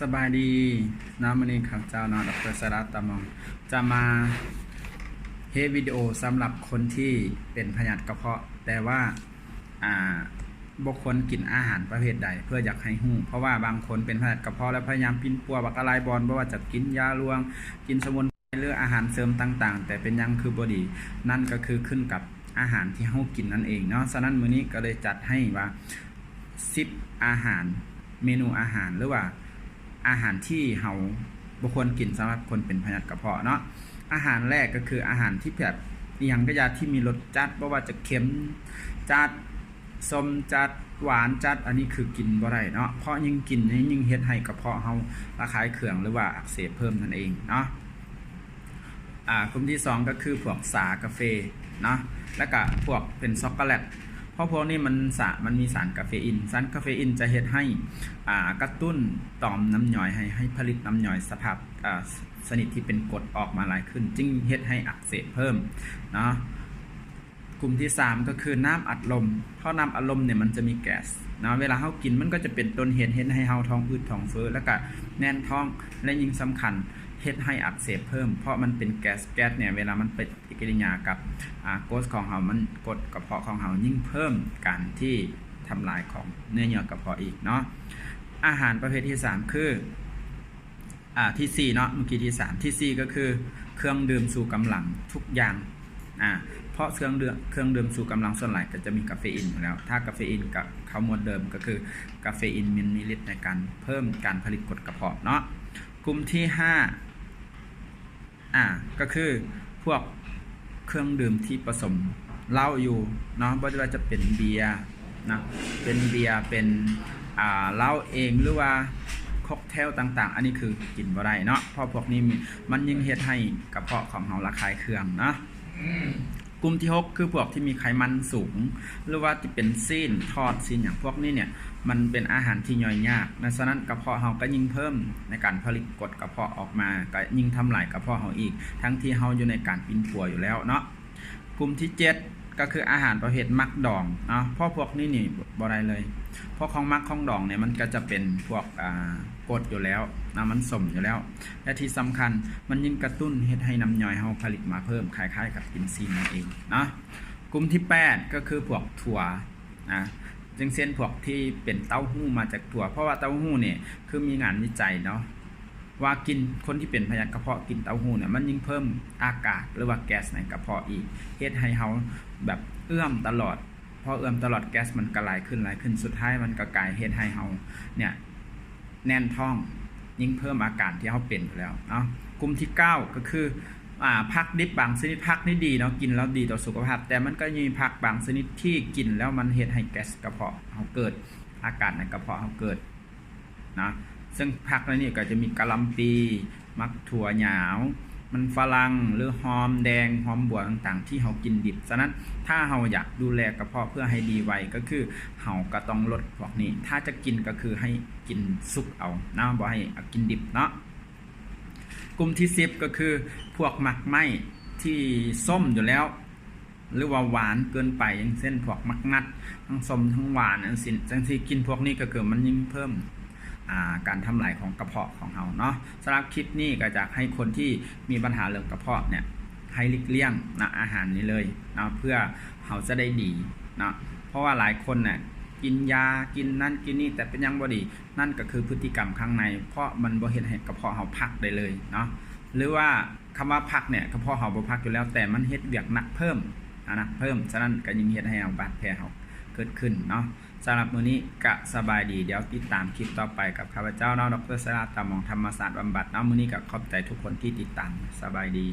ສະບາຍດີເນາະ, ມື້ນີ້ຂ້າພະເຈົ້າເນາະ ດອກເຕີ ສາລາ ຕາມອງ ຈະມາເຮັດວິດີໂອສຳລັບຄົນທີ່ເປັນພະຍາດກະເພາະ ແຕ່ວ່າ ອ່າ ບໍ່ຄວນກິນອາຫານປະເພດໃດ ເພື່ອຢາກໃຫ້ຮູ້ ເພາະວ່າບາງຄົນເປັນພະຍາດກະເພາະ ແລ້ວພະຍາຍາມປິ່ນປົວບັກຫຼາຍບ່ອນ ບໍ່ວ່າຈະກິນຢາລວງ ກິນສະໝຸນ ຫຼື ອາຫານເສີມຕ່າງໆ ແຕ່ເປັນຫຍັງຄືບໍ່ດີ ນັ້ນກໍຄືຂຶ້ນກັບອາຫານທີ່ເຮົາກິນນັ້ນເອງເນາະ. ສະນັ້ນ ມື້ນີ້ກໍເລີຍຈັດໃຫ້ວ່າ ສິບອາຫານ ເມນູອາຫານ ຫຼືວ່າອາຫານທີ່ເຮົາບໍ່ຄວນກິນສຳລັບຄົນເປັນພະຍາດກະເພາະເນາະ. ອາຫານແລກກໍຄືອາຫານທີ່ແບບ ອີ່ຫຍັງກໍຢ່າທີ່ມີລົດຈັດ ບໍ່ວ່າຈະເຄັມຈັດ ສົ້ມຈັດ ຫວານຈັດ ອັນນີ້ຄືກິນບໍ່ໄດ້ເນາະ ເພາະຍິ່ງກິນນີ້ຍິ່ງເຮັດໃຫ້ກະເພາະເຮົາລະຄາຍເຄືອງ ຫຼືວ່າອັກເສບເພີ່ມນັ້ນເອງເນາະ. ອ່າ ກຸ່ມທີສອງກໍຄືພວກຊາກາເຟເນາະ ແລ້ວກະພວກເປັນຊັອກໂກແລັດ ເພາະພວກນີ້ມັນສາ ມັນມີສານກາເຟອີນ ສານກາເຟອີນຈະເຮັດໃຫ້ ອ່າ ກະຕຸ້ນຕ່ອມນ້ຳຍ່ອຍ ໃຫ້ ໃຫ້ຜະລິດນ້ຳຍ່ອຍສະພາບ ອ່າ ຊະນິດທີ່ເປັນກົດອອກມາຫຼາຍຂຶ້ນ ຈຶ່ງເຮັດໃຫ້ອັກເສບເພີ່ມເນາະ. ກຸ່ມທີສາມກໍຄືນ້ຳອັດລົມ ເພາະນ້ຳອັດລົມນີ້ມັນຈະມີແກັສເນາະ ເວລາເຮົາກິນມັນກໍຈະເປັນຕົ້ນເຫດເຮັດໃຫ້ເຮົາທ້ອງອືດທ້ອງເຟີ້ ແລ້ວກະແໜ້ນທ້ອງ ແລະ ຍິ່ງສຳຄັນເຮັດໃຫ້ອັກເສບເພີ່ມ ເພາະມັນເປັນແກັສ ແກັສນີ້ເວລາມັນປະຕິກິລິຍາກັບ ອ່າ ກົດຂອງເຮົາ ມັນ ກົດກະເພາະຂອງເຮົາຍິ່ງເພີ່ມການທີ່ທຳລາຍຂອງເນື້ອເຍື່ອກະເພາະອີກເນາະ. ອາຫານປະເພດທີສາມຄື ອ່າ ທີສີ່ເນາະ ເມື່ອກີ້ທີສາມ ທີສີ່ກໍຄືເຄື່ອງດື່ມຊູກຳລັງທຸກຢ່າງ ອ່າ ເພາະເຄື່ອງດື່ມ ເຄື່ອງດື່ມຊູກຳລັງສ່ວນຫຼາຍກໍຈະມີກາເຟອີນຢູ່ແລ້ວ ຖ້າກາເຟອີນກໍເຂົ້າໝວດເດີມ ກໍຄືກາເຟອີນມັນມີລິດໃນການເພີ່ມການຜະລິດກົດກະເພາະເນາະ. ກຸ່ມທີຫ້າ ອ່າ ກໍຄືພວກເຄື່ອງດື່ມທີ່ປະສົມເຫຼົ້າຢູ່ເນາະ ບໍ່ວ່າຈະເປັນເບຍເນາະ ເປັນເບຍ ເປັນ ອ່າ ເຫຼົ້າເອງ ຫຼືວ່າຄັອກເທວຕ່າງໆ ອັນນີ້ຄືກິນບໍ່ໄດ້ເນາະ ເພາະພວກນີ້ມັນ ມັນຍິ່ງເຮັດໃຫ້ກະເພາະຂອງເຮົາລະຄາຍເຄືອງເນາະ. ກຸ່ມທີຫົກ ຄືພວກທີ່ມີໄຂມັນສູງ ຫຼືວ່າທີ່ເປັນຊີ້ນທອດ ຊີ້ນຫຍັງພວກນີ້ເນ່ຍ ມັນເປັນອາຫານທີ່ຍ່ອຍຍາກນະ ສະນັ້ນກະເພາະເຮົາກໍຍິ່ງເພີ່ມໃນການຜະລິດກົດກະເພາະອອກມາ ກໍຍິ່ງທຳລາຍກະເພາະເຮົາອີກ ທັງທີ່ເຮົາຢູ່ໃນການປິ່ນປົວຢູ່ແລ້ວເນາະ. ກຸ່ມທີເຈັດ ກໍຄືອາຫານປະເພດໝັກດອງເນາະ ເພາະພວກນີ້ນີ້ບໍ່ໄດ້ເລີຍ ເພາະຂອງໝັກຂອງດອງນີ້ມັນກໍຈະເປັນພວກ ອ່າ ກົດຢູ່ແລ້ວເນາະ ມັນສົ້ມຢູ່ແລ້ວ ແລະ ທີ່ສຳຄັນມັນຍິ່ງກະຕຸ້ນເຮັດໃຫ້ນ້ຳຍ່ອຍເຮົາຜະລິດມາເພີ່ມ ຄ້າຍໆກັບກິນຊີ້ນນັ້ນເອງເນາະ. ກຸ່ມທີແປດ ກໍຄືພວກຖົ່ວນະ ຢ່າງເຊັ່ນພວກທີ່ເປັນເຕົ້າຫູ້ມາຈາກຖົ່ວ ເພາະວ່າເຕົ້າຫູ້ນີ້ຄືມີງານວິໄຈເນາະ ວ່າກິນ ຄົນທີ່ເປັນພະຍາດກະເພາະກິນເຕົ້າຫູ້ເນ່ຍ ມັນຍິ່ງເພີ່ມອາກາດ ຫຼືວ່າແກັສໃນກະເພາະອີກ ເຮັດໃຫ້ເຮົາແບບເອື້ອມຕະຫຼອດ ພໍເອື້ອມຕະຫຼອດແກັສມັນກໍຫຼາຍຂຶ້ນ ຫຼາຍຂຶ້ນ ສຸດທ້າຍມັນກໍກາຍເຮັດໃຫ້ເຮົາເນ່ຍແໜ້ນທ້ອງ ຍິ່ງເພີ່ມອາການທີ່ເຮົາເປັນຢູ່ແລ້ວເນາະ. ກຸ່ມທີເກົ້າ ກໍຄື ອ່າ ຜັກດິບບາງຊະນິດ ຜັກນີ້ດີເນາະ ກິນແລ້ວດີຕໍ່ສຸຂະພາບ ແຕ່ມັນກໍມີຜັກບາງຊະນິດທີ່ກິນແລ້ວມັນເຮັດໃຫ້ແກັສກະເພາະເຮົາເກີດ ອາການໃນກະເພາະເຮົາເກີດ ນະ ເຊິ່ງຜັກໃນນີ້ກໍຈະມີກະຫຼ່ຳປີ, ໝາກຖົ່ວຫຍາວ, ມັນຝຣັ່ງ ຫຼື ຫອມແດງ, ຫອມບົວຕ່າງໆ ທີ່ເຮົາກິນດິບ. ສະນັ້ນ ຖ້າເຮົາຢາກດູແລກະເພາະເພື່ອໃຫ້ດີໄວ ກໍຄືເຮົາກໍຕ້ອງລົດພວກນີ້. ຖ້າຈະກິນກໍຄືໃຫ້ກິນສຸກເອົານະ, ບໍ່ໃຫ້ ອາ ກິນດິບເນາະ. ກຸ່ມທີສິບ ກໍຄືພວກໝາກໄມ້ທີ່ສົ້ມຢູ່ແລ້ວ ຫຼືວ່າຫວານເກີນໄປ ຢ່າງເຊັ່ນ ພວກໝາກນັດ ທັງສົ້ມທັງຫວານ ຈັ່ງຊີ້ ຈັ່ງຊີ້ ກິນພວກນີ້ກໍຄືມັນຍິ່ງເພີ່ມ ອ່າ ການທຳລາຍຂອງກະເພາະຂອງເຮົາເນາະ. ສຳລັບຄລິບນີ້ກໍຢາກໃຫ້ຄົນທີ່ມີບັນຫາເລື່ອງກະເພາະເນ່ຍ ໃຫ້ຫຼີກລ່ຽງນະ ອາຫານນີ້ເລີຍເນາະ ເພື່ອເຮົາຈະໄດ້ດີເນາະ. ເພາະວ່າຫຼາຍຄົນນະ ກິນຢາ ກິນນັ້ນກິນນີ້ ແຕ່ເປັນຫຍັງບໍ່ດີ ນັ້ນກໍຄືພຶດຕິກຳຂ້າງໃນ ເພາະມັນບໍ່ເຮັດໃຫ້ກະເພາະເຮົາພັກໄດ້ເລີຍເນາະ ຫຼືວ່າ ຄຳວ່າພັກເນ່ຍ ກະເພາະເຮົາບໍ່ພັກຢູ່ແລ້ວ ແຕ່ມັນເຮັດວຽກໜັກເພີ່ມ ອາ ໜັກເພີ່ມ ສະນັ້ນກໍຍິ່ງເຮັດໃຫ້ເຮົາ ບາດແຜເຮົາເກີດຂຶ້ນເນາະ. ສຳລັບມື້ນີ້ກະສະບາຍດີ ດຽວຕິດຕາມຄລິບຕໍ່ໄປກັບຂ້າພະເຈົ້າເນາະ ດອກເຕີ ສາລາ ຕາມອງ ທຳມະຊາດບຳບັດເນາະ. ມື້ນີ້ກະຂອບໃຈທຸກຄົນທີ່ຕິດຕາມ ສະບາຍດີ.